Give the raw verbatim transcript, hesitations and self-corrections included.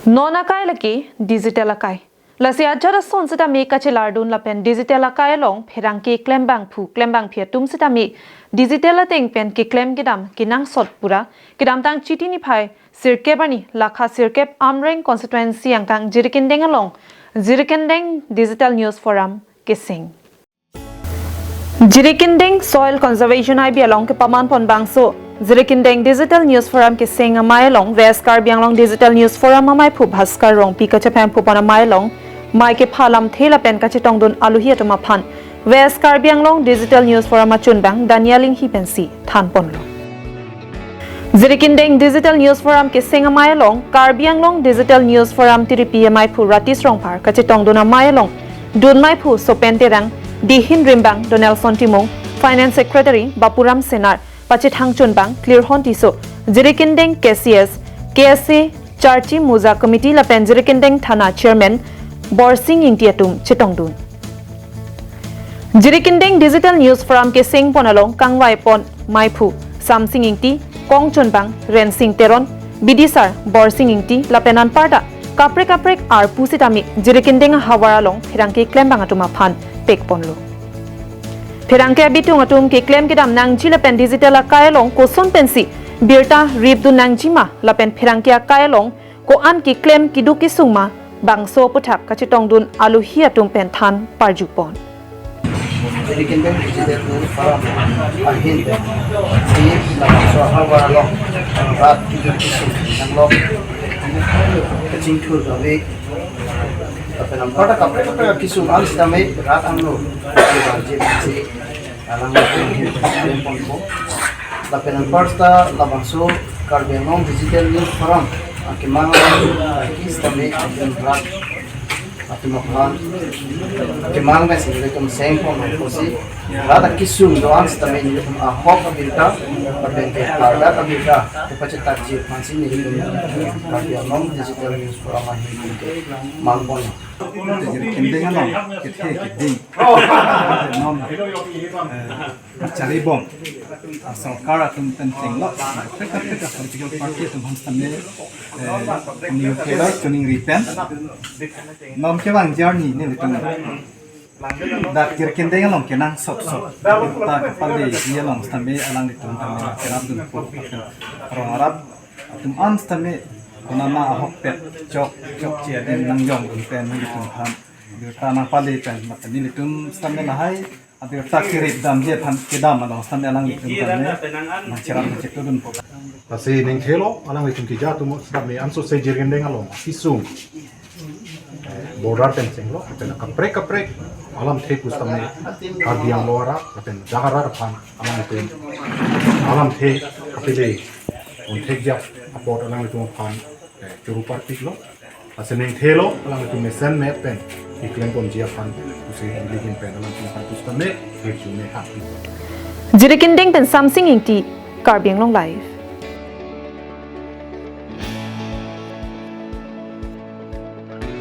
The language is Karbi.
Non akai lake digital akai. Lasi ajat ason sitame kachelardun lapen digital akai along pherangke klembangphu klembangphi atum sitame digital ateng pen keklem kedam kenangsot pura kedamtang Chiti niphai sirkep arni lakha sirkep Amreng constituency angkang Jirikindeng along Jirikindeng Digital News Forum keseng. Jirikindeng Soil Conservation I B along kepaman pon bangso Jirikindeng Digital News Forum keseng amei along West Karbi Anglong Digital News Forum ameiphu Bhaskar Rongpi kachephemphu pon amei along mei kepha lamthe lapen kachetongdun aluhi atum aphan West Karbi Anglong Digital News Forum achunbang Daniel Inghi pensi than ponlo. Jirikindeng Digital News Forum keseng amei along Karbi Anglong Digital News Forum tiripi ameiphu Ratis Rongphar kachetongdun amei along dun meiphu Sopen Terang, dihin rimbang Donelson Timung, Finance Secretary Bapuram Senar, pachethang chunbang Klirhon Tisso, Jirikindeng K C S, K S A Charchi Muza Committee lapen Jirikindeng Thana Chairman Borsing Ingti atum chetongdun. Jirikindeng Digital News Forum keseng pon along kangvai pon meiphu Samsing Ingti, kong chunbang Rensing Teron, bidisar Borsing Ingti lapen anparta kaprek kaprek arpu sitame Jirikindeng ahavar along pherangke klembang atum aphan pek ponlo. Pherangke abitung atum keklem kedam nangji lapen digital akai along koson pensi birta ripdun nangji ma lapen pherangke akai along ko-an keklem keduk kesung ma bangso aputhak kachetongdun aluhi atum pen than parju pon. Jirikindeng Digital News Forum ahin pen si labangso ahavar along rat keduk kesung nanglok kachingthur kave lapen anparta kaprek kaprek kesung an sitame rat angno kebarji si alang lapen anparta labangso Karbi Anglong Digital News Forum akemang akis tame atum rat atum aphan akemang nasi nelitum seng pon pusi rat akesung do-an sitame nelitum ahok abirta lapen ke pardat abirta kepachethakji aphansi nelitum Karbi Anglong Digital News Forum ahin kemang pon. Jirikindeng along kethe keding non, eh, charibom, ah, sorkar atum pen chenglok, kaprek kaprek political party atum aphan sitame, eh, newspaper choningri pen non kevangji arni nelitum dak Jirikindeng along kenangsot sot ta kepale along sitame alanglitum tame kerapdunpo, rong arap atum an sitame konatna ahokpet chok chokche adim nangjongdun pen nelitum aphan birta nangpale pen mate nelitum sitame lahai abirta kerip damji aphan kedam along sitame alanglitum tame nangcherap nangchetudunpo. Lasi ningthelo alanglitum keja atum sitame ansose Jirikindeng along kesung border pen chenglok lapen kaprek kaprek alamthe pusitame Karbi Anglong arat lapen dak arat aphan alanglitum alamthe kapele unthekji apot alanglitum aphan, eh, churu parpiklo. Lasi ningthelo alanglitum mesen me pen keklem ponji aphan pusi nelihin pen alanglitum aphan pusitame resume ha. Jirikindeng pen Samsing Ingti, Karbi Anglong Live.